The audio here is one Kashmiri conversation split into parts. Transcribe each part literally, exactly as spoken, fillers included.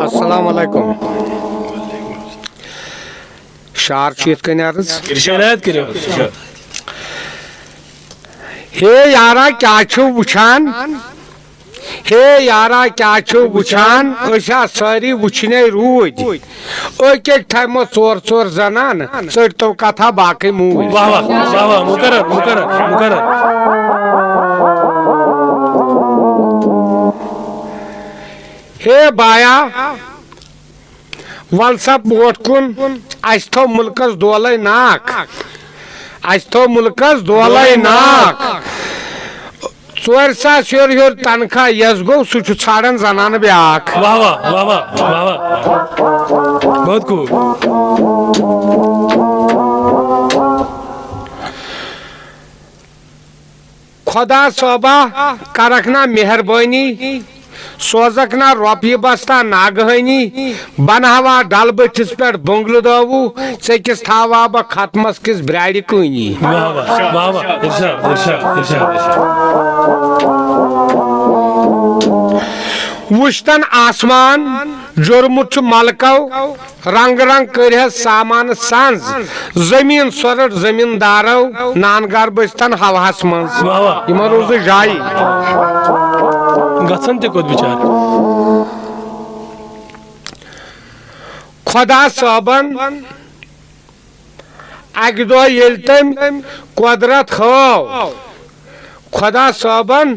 السلام علیکم۔ شعر چھُ یِتھ کٔنۍ عرض۔ ارشاد کٔرِو۔ ہے یارا، کیٛاہ چھِو وٕچھان؟ ہے یارا، کیٛاہ چھِو وٕچھان؟ أسۍ ہا سٲری وٕچھنے روٗدۍ۔ أکۍ أکۍ تھایمو ژور ژور زنان، ژٔٹۍ تو کتھا باقٕے موٗدۍ۔ واہ واہ، واہ واہ، مُقرر، مُقرر، مُقرر۔ ہے بایا، ول سا برونٛٹھ کُن، اسہِ تھوٚو مُلکس دولے ناکھ، اسہِ تھوٚو مُلکس دولے ناکھ۔ ژورِ ساس ہیوٚر ہیوٚر تنخواہ یس گوٚو، سُہ چھُ ژھانڈان زنانہٕ بیاکھ۔ واہ واہ، واہ واہ، واہ واہ۔ بہت خوب۔ خۄدا صٲبا، کرکھ نا مہربٲنی، سوزکھ نا رۄپیہِ بستا ناگہٲنی، بناوا ڈل بٔٹھِس پٮ۪ٹھ بنگلہٕ دٲوٕ، ژےٚ کِس تھاوا بہٕ ختمس کِس برٛارِ کٲنی۔ واہ واہ، واہ واہ، ارشاد، ارشاد، ارشاد۔ وُچھتن آسمان جوٚرمُت چھُ ملکو، رنگ رنگ کٔرۍ حظ سامان سنز، زٔمیٖن سۄرٕٹ زٔمیٖندارو، نان گار بٔستن ہوہس منٛز۔ واہ واہ۔ یِمن روٗز نہٕ جایی۔ گژھن تہِ کوٚت بِچارٕ؟ خۄدا صٲبن اکہِ دۄہ ییٚلہِ تٔمۍ قۄدرت ہٲو، خۄدا صٲبن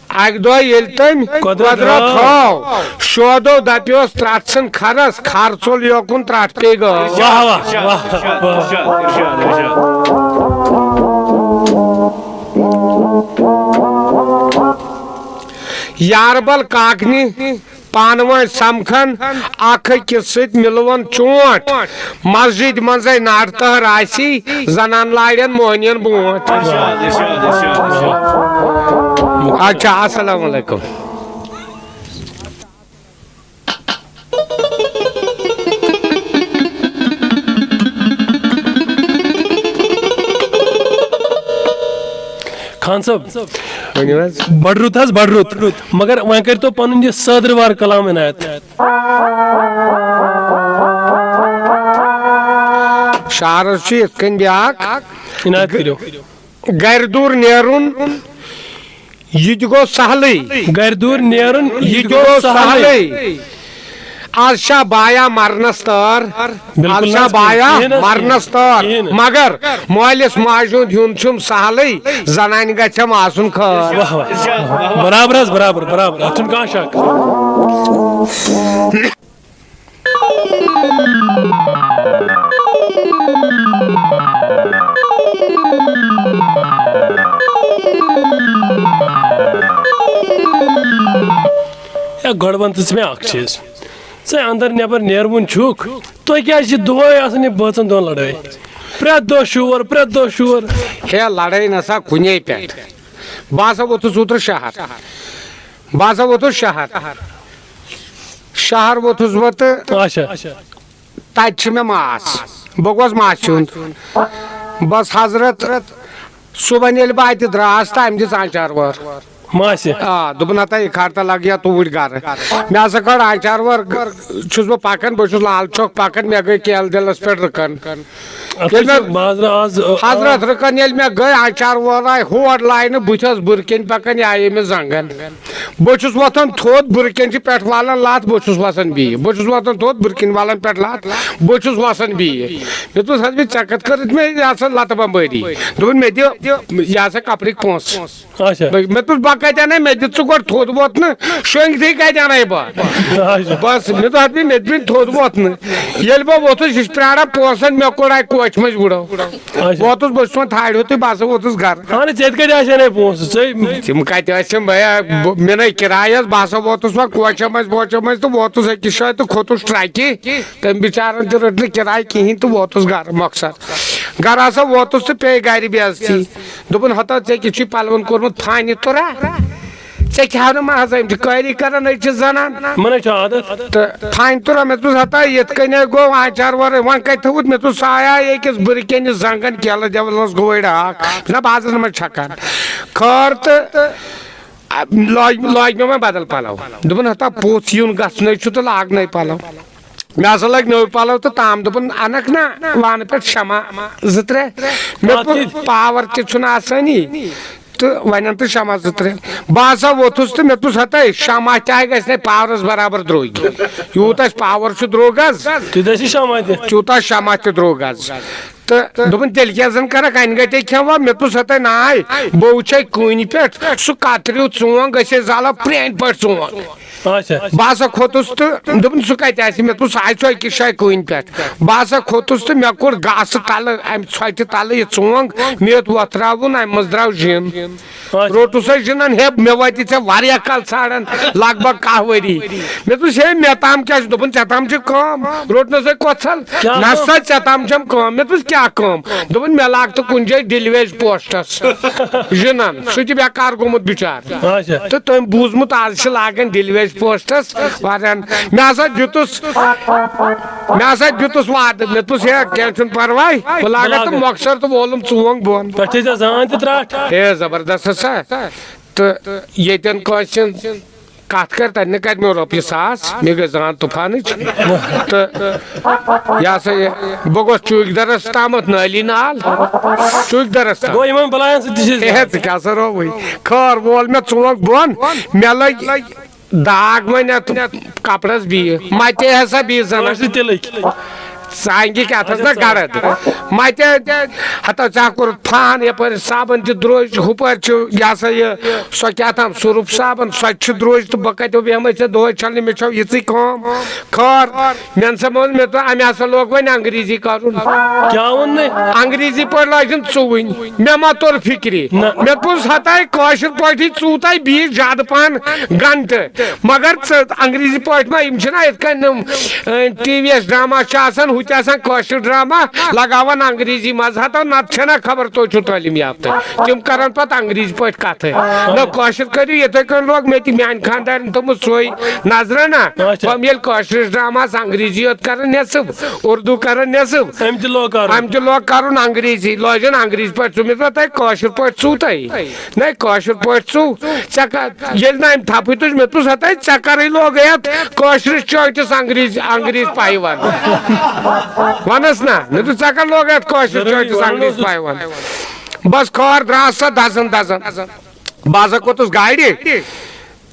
اکہِ دۄہ ییٚلہِ تٔمۍ قۄدرت قۄدرت ہٲو۔ ہٲو، شودو دپیوس ترٹھ ژھٕن کھرس، کھر ژوٚل یوکُن ترٹھ پیٚیہِ گٲو۔ واہ واہ، واہ واہ۔ یاربل کاکنہِ پانہٕ وٲنۍ سمکھن، اکھ أکِس سۭتۍ مِلوُن چونٹ۔ مسجد منٛزے ناٹہٕ تہر آسی، زنان لاڑٮ۪ن موہنین برونٛٹھ۔ اچھا، السلام علیکم۔ خان صٲب، ؤنِو حظ۔ بڑٕ رُت حظ، بڑٕ رُت۔ مگر وۄنۍ کٔرۍتو پنُن یہِ صٲدرٕ وار کلام عنایت۔ شعرس چھُ یِتھ کٔنۍ بیٛاکھ۔ عنایت کٔرِو۔ گرِ دوٗر نیرُن، یہِ تہِ گوٚو سہلٕے۔ گرِ دوٗر نیرُن، یہِ تہِ گوٚو سہلٕے۔ از چھا بایا مرنس تار، بِلکُل از چھا نہ حظ، بایا کِہیٖنۍ نہٕ حظ، مرنس تار۔ کِہیٖنۍ نہٕ۔ مگر مٲلِس ماجہِ ہُنٛد ہیوٚن چھُم سہلٕے، زنانہِ گژھٮ۪م آسُن خٲر۔ واہ واہ۔ برابر حظ، برابر، برابر، اتھ چھُنہٕ کانٛہہ شک۔ ہے، گۄڈٕ وَن تہٕ ژٕ مےٚ اَکھ چیٖز۔ ژٕ اَندَر نٮ۪بَر نیرٕوُن چھُکھ، تۄہہِ کیٛازِ چھِ دۄہَے آسان یہِ بٲژَن دۄن لَڑٲے؟ پرٛٮ۪تھ دۄہ شور، پرٛٮ۪تھ دۄہ شور۔ ہے، لَڑٲے نہ سا کُنے پٮ۪ٹھ۔ بہٕ ہسا ووتُس اوترٕ شہر۔ بہٕ ہسا ووتُس شہر۔ شہر ووتُس بہٕ تہٕ اچھا۔ تَتہِ چھِ مےٚ ماس۔ بہٕ گوس ماسہِ ہُنٛد۔ بس حضرت، صُبحن ییٚلہِ بہٕ اَتہِ درٛاس تہٕ أمۍ دِژ آنٛچار وٲر۔ ماسہِ؟ آ، دوٚپُن، "ہتا، یہِ کھار تہٕ لگ یا توٗرۍ گرٕ۔" مےٚ ہسا کٔڑ آنٛچار وٲر، چھُس بہٕ پکان، بہٕ چھُس لال چوک پکان، مےٚ گٔے کیل دِلس پٮ۪ٹھ رٕکن۔ اَتھ ییٚلہِ چھِ مےٚ بازرٕ آز، آ، حضرت رٕکن ییٚلہِ مےٚ گٔے، آنٛچار وٲر آیہِ ہور لاینہٕ، بہٕ چھَس بُرٕ کِنۍ پکان، یہِ آیے مےٚ زنٛگن۔ بہٕ چھُس وۄتھان تھوٚد، بُرٕ کِنۍ چھِ پٮ۪ٹھ والان لَتھ، بہٕ چھُس وَسان بیٚیہِ۔ بہٕ چھُس وۄتھان تھوٚد، بُرٕ کِنۍ والان پٮ۪ٹھ لَتھ، بہٕ چھُس وَسان بیٚیہِ۔ مےٚ دوٚپُس، "حظ، مےٚ ژےٚ کَتھ کٔرٕتھ مےٚ یہِ ہسا لَتہٕ بمبٲری؟" دوٚپُن، "مےٚ دِ یہِ ہسا کَپرٕکۍ پونٛسہٕ۔" اچھا۔ مےٚ دوٚپُس، "بہٕ کَتہِ اَنَے؟ مےٚ دِ ژٕ گۄڈٕ تھوٚد وۄتھنہٕ، شۄنٛگتھٕے کَتہِ اَنَے بہٕ؟" اچھا۔ بس، مےٚ دوٚپ، "حظ، مےٚ دِ وۄنۍ تھوٚد وۄتھنہٕ۔" ییٚلہِ بہٕ ووٚتھُس، یہِ چھُ پیاران پونٛسَن، مےٚ کوٚڑ اَتہِ کوچہِ منٛز وُڑو۔ اچھا۔ ووتُس بہٕ، چھُس وۄنۍ تھاڑِ ہیوٚتُے، بہٕ ہسا ووتُس گرٕ۔ اہن، ژےٚ تہِ کتہِ آسہِ ہنے پونٛسہٕ؟ ژےٚ تِم کتہِ ٲسِم بیا؟ بہٕ، مےٚ نے کِراے ٲس، بہٕ ہسا ووتُس وۄنۍ کوچہِ منٛز، ووچہِ منٛز تہٕ ووتُس أکِس جایہِ تہٕ کھوٚتُس ٹرکہِ۔ تٔمۍ بِچارن تہِ رٔٹ نہٕ کِراے کِہینۍ تہٕ ووتُس گرٕ۔ مۄخصر گرٕ ہسا ووتُس تہٕ پیٚیہِ گرِ بے عزتی۔ دوٚپُن، "ہتا، ژےٚ کیٛاہ چھُے پلون کوٚرمُت فانہِ تُرا؟" ژےٚ کیٛاہ نہٕ مازٕ أمۍ چھِ کٲری کران، أسۍ چھِ زنان۔ یِمن حظ چھِ عادت۔ تہٕ فانہِ تُرا، مےٚ دوٚپُس، "ہتا، یِتھ کٔنۍ ہے گوٚو آنٛچار وَرٲے، وۄنۍ کَتہِ تھوٚوُتھ؟" مےٚ دوٚپُس، "سُہ آیا أکِس بُرٕ کِنہِ زنٛگن کیلہٕ دٮ۪ولَس گوٚوُے ڈاکھ، نہ بازرَس منٛز چھَکان۔" خٲر تہٕ آ، لٲگۍ لٲگۍ مےٚ وۄنۍ بدل پلو۔ دوٚپُن، ہتا پوٚژھ یُن گژھنَے چھُ تہٕ لاگ نٔے پلو۔ مےٚ ہسا لٲگۍ نٔوۍ پلو تہٕ تام دوٚپُن، انکھ نا وانہٕ پٮ۪ٹھ شمع زٕ ترٛےٚ؟ مےٚ اَتھ دوٚپُن، کیٛاہ؟ پاور تہِ چھُنہٕ آسٲنی۔ تہٕ وۄنۍ اَن تہٕ شمع زٕ ترٛےٚ۔ بہٕ ہسا ووٚتھُس تہٕ مےٚ دوٚپُس، ہتا شمع تہِ آے گژھِ نَے پاورس برابر درٛوٚگۍ۔ یوٗت اَسہِ پاور چھُ درٛوٚگ حظ، تیوٗتاہ چھِ شمع تہِ۔ تیوٗتاہ شمع تہِ درٛوٚگ حظ۔ تہٕ دوٚپُن، تیٚلہِ کیٛاہ زَن کَرَکھ، اَنہِ گَٹے کھٮ۪مہٕ وۄنۍ؟ مےٚ دوٚپُس، ہَتَے ناے، بوٚو چھَے کُنہِ پٮ۪ٹھ، سُہ کَتریو ژونٛگ، أسۍ ٲسۍ زالان پرٛانہِ پٲٹھۍ ژونٛگ۔ اچھا۔ بہٕ ہسا کھوٚتُس تہٕ دوٚپُن، سُہ کَتہِ آسہِ؟ مےٚ دوٚپُس، سُہ آسہِ سُہ أکِس جایہِ کُنہِ پٮ۪ٹھ۔ بہٕ ہسا کھوٚتُس تہٕ مےٚ کوٚڑ گاسہٕ تَلہٕ، اَمہِ ژھۄٹہِ تَلہٕ یہِ ژونٛگ، مےٚ ہیوٚت وۄتھراوُن، اَمہِ منٛز درٛاو جِن۔ اچھا۔ روٚٹُس أسۍ جِنن، ہے، مےٚ وٲتی ژےٚ واریاہ کال ژھانڈان، لگ بگ کاہ ؤری۔ مےٚ دوٚپُس، ہے، مےٚ تام کیٛاہ چھُ؟ دوٚپُن، ژےٚ تام چھِ کٲم۔ روٚٹنَس أکۍ کۄژھل، کیٛاہ نہ کٲم؟ سا، ژےٚ تام چھَم کٲم۔ مےٚ دوٚپُس، کیٛاہ کٲم؟ دوٚپُن، مےٚ لاگ تہٕ کُنہِ جایہِ ڈِلویج پوسٹس۔ جِنن، سُہ تہِ بیکار گوٚمُت بِچار۔ اچھا۔ تہٕ تٔمۍ بوٗزمُت، آز چھِ لاگان ڈِلویج پوسٹس واریاہن۔ مےٚ ہسا دیُتُس، مےٚ ہسا دیُتُس وعدٕ، مےٚ دوٚپُس، ہے، کینٛہہ چھُنہٕ پرواے، بہٕ لاگہٕ بہٕ لاگہٕ۔ تہٕ مۄخصر تہٕ وولُم ژونٛگ بۄن۔ پٮ۪ٹھٕ ٲسۍ زان تہِ ترٛٹھ۔ ہے، زبردست ہسا۔ تہٕ ییٚتٮ۪ن کٲنٛسہِ ہٕنٛز کتھ کر، تتہِ نہٕ کتہِ میون رۄپیہِ ساس، مےٚ گٔے زان طوفانٕچ۔ تہٕ یہِ ہسا یہِ، بہٕ گوس چوٗکۍ درس تامتھ نٲلی نال، چوٗکۍ درس تام۔ گوٚو یِمن بلاین سۭتۍ تہِ چھِ ہے، ژٕ کیٛاہ سا رووٕے؟ خٲر وول مےٚ ژونٛگ بۄن، مےٚ لٔگۍ داغ وۄنۍ اتھ کپڑس بیٚیہِ، متے ہسا بیٚیہِ زنس۔ کٲشرِ تِلٕکۍ۔ سانگہِ کیٛاہ تھس نا گرد۔ متے ہتا ژےٚ کوٚرُتھ فان یپٲرۍ صابن تہِ درٛوج، ہُپٲرۍ چھُ یہِ ہسا یہِ سۄ کیٛاہ تام سُرُف صابن، سۄ تہِ چھِ درٛوج تہٕ بہٕ کتہِ بیٚہمے ژےٚ دۄہے چھلنہِ، مےٚ چھو یِژٕے کٲم۔ خٲر، مےٚ نسا مون، مےٚ دوٚپ، امہِ ہسا لوگ وۄنۍ انگریزی کرُن۔ کیٛاہ ووٚن نہٕ؟ انگریزی پٲٹھۍ لٲجِن ژُوٕنۍ۔ مےٚ ما توٚر فِکرِ۔ نہ۔ مےٚ دوٚپُس، ہتاے کٲشِر پٲٹھی ژوٗ تۄہہِ بیٚیہِ زیادٕ پہن گنٹہٕ۔ مگر ژٕ انگریزی پٲٹھۍ ما، یِم چھِنہ یِتھ کٔنۍ یِم، ٹی وی یس ڈرامہ چھِ آسان، ہُہ تہِ آسان کٲشُر ڈرامہ، لگاوان انگریزی منٛز۔ ہتو نتہٕ چھنہ خبر تُہۍ چھِو تعلیٖم یافتہٕ۔ تِم کرن پتہٕ انگریزی پٲٹھۍ کتھٕ۔ نہ، کٲشُر کٔرِو یِتھے کٔنۍ لوگ مےٚ تہِ میانہِ خاندارن تھوٚمُت سُے نظرہ نہ۔ اچھا۔ تِم ییٚلہِ کٲشرِس ڈرامہس انگریزی یوت کران نصب، اردو کران نصب۔ أمۍ تہِ لوگ کرُن۔ أمۍ تہِ لوگ کرُن انگریزی، لٲجِن انگریزی پٲٹھۍ ژوٗ۔ مےٚ دوٚپ، تۄہہِ کٲشُر پٲٹھۍ ژوٗ تۄہہِ؟ نہ، کٲشُر پٲٹھۍ ژوٗ۔ ژےٚ کا-، ییٚلہِ نہٕ أمۍ تھپھٕے تُج، مےٚ دوٚپُس، ہتے، ژےٚ کرٕے لوگے اتھ کٲشرِس چٲنٛٹِس انگریزی، انگریز پایہِ ونُن۔ ونس نا، مےٚ دوٚپ، ژےٚ کر لوگے اتھ کٲشرِس ضروٗری چٲنٛٹِس ونُن انگریز اوس۔ پایہِ ونُن۔ بس خٲر درٛاس سۄ دزان دزان۔ بہٕ ہسا کھوٚتُس گاڑِ۔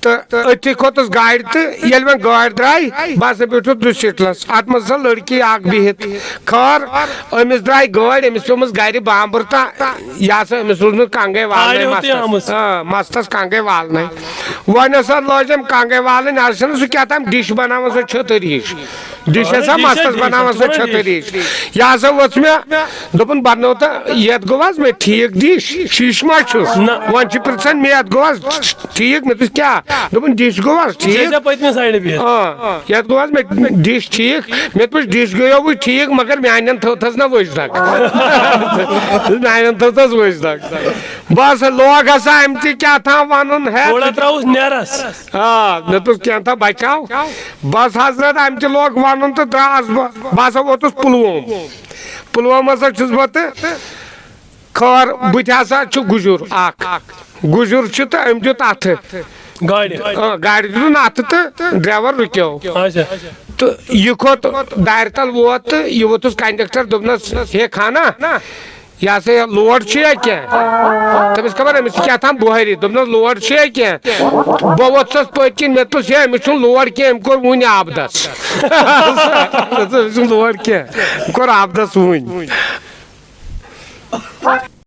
تہٕ أتھی کھوٚتُس گاڑِ تہٕ ییٚلہِ وۄنۍ گٲڑۍ درٛاے، بہٕ ہسا بیوٗٹھُس دُسِٹلس۔ اتھ منٛز ہسا لڑکی اکھ بِہِتھ۔ خٲر، أمِس درٛاے گٲڑۍ، أمِس پیوٚمُس گرِ بامبر تہٕ یہِ ہسا أمِس روٗز نہٕ کنگے والنَے آریو تہِ مستس۔ آمٕژ۔ آ، مستس کنگے والنَے۔ وۄنۍ ہسا لٲج أمۍ کنگے والٕنۍ، از چھُنہٕ سُہ کیٛاہ تام ڈِش بناوان، سۄ چھٔتٕر ہِش۔ ڈِش اہن ہسا ڈِش ہے مستس ڈِش، بناوان، سُہ سۄ چھُ چھٔتٕر ڈِش۔ ہِش۔ یہِ ہسا وٕژھ مےٚ، دوٚپُن، بنٲو تہٕ یتھ گوٚو حظ مےٚ ٹھیٖک ڈِش، شیٖش ما چھُس؟ نہ۔ وۄنۍ چھِ پرژھان مےٚ، یتھ گوٚو حظ ٹھیٖک؟ مےٚ دوٚپُس، کیٛاہ؟ دوٚپُن، ڈِش گوٚو حظ یہِ چھِ ٹھیٖک؟ ژےٚ پٔتمہِ سایڈٕ بِہِتھ۔ آ، یتھ گوٚو حظ مےٚ ڈِش ٹھیٖک؟ مےٚ دوٚپُس، ڈِش گٔیووُے ٹھیٖک، مگر میانٮ۪ن تھٲوتھس نہ ؤج دگ۔ میانٮ۪ن تھٲوتھس ؤج دگ۔ بس لوگ ہسا امہِ تہِ کیٛاہ تام ونُن، ہے، تھوڑا ترٛاوُس نیرس۔ آ، مےٚ دوٚپُس، کینٛہہ تھا بچاو۔ بس حضرت، امہِ تہِ لوگ ونُن تہٕ درٛاس بہٕ۔ بہٕ ہسا ووتُس پُلووم۔ پُلووم ہسا چھُس بہٕ تہٕ خٲر، بہٕ تہِ ہسا چھُ گُجُر اکھ۔ گُجُر چھُ تہٕ أمۍ دیُت اَتھٕ۔ گاڑِ۔ آ، گاڑِ دیُتُن اَتھٕ تہٕ ڈرایور رُکیو۔ اچھا۔ تہٕ یہِ کھوٚت دارِ تل ووت تہٕ یہِ ووتُس کنڈکٹر، دوٚپنس، ہے خانہ، یہِ ہسا یہِ لوڈ چھُ یا کینٛہہ؟ تٔمِس خبر أمِس چھِ کیٛاہ تام بُہٲری۔ دوٚپنس، لوڈ چھُ یا کینٛہہ؟ بہٕ ووٚتھسس پٔتۍ کِنۍ، مےٚ دوٚپُس، ہے، أمِس چھُنہٕ لوڈ کینٛہہ، أمۍ کوٚر وُنہِ آبدس۔ أمِس چھُنہٕ لوڈ کینٛہہ، أمۍ کوٚر آبدس وُنہِ۔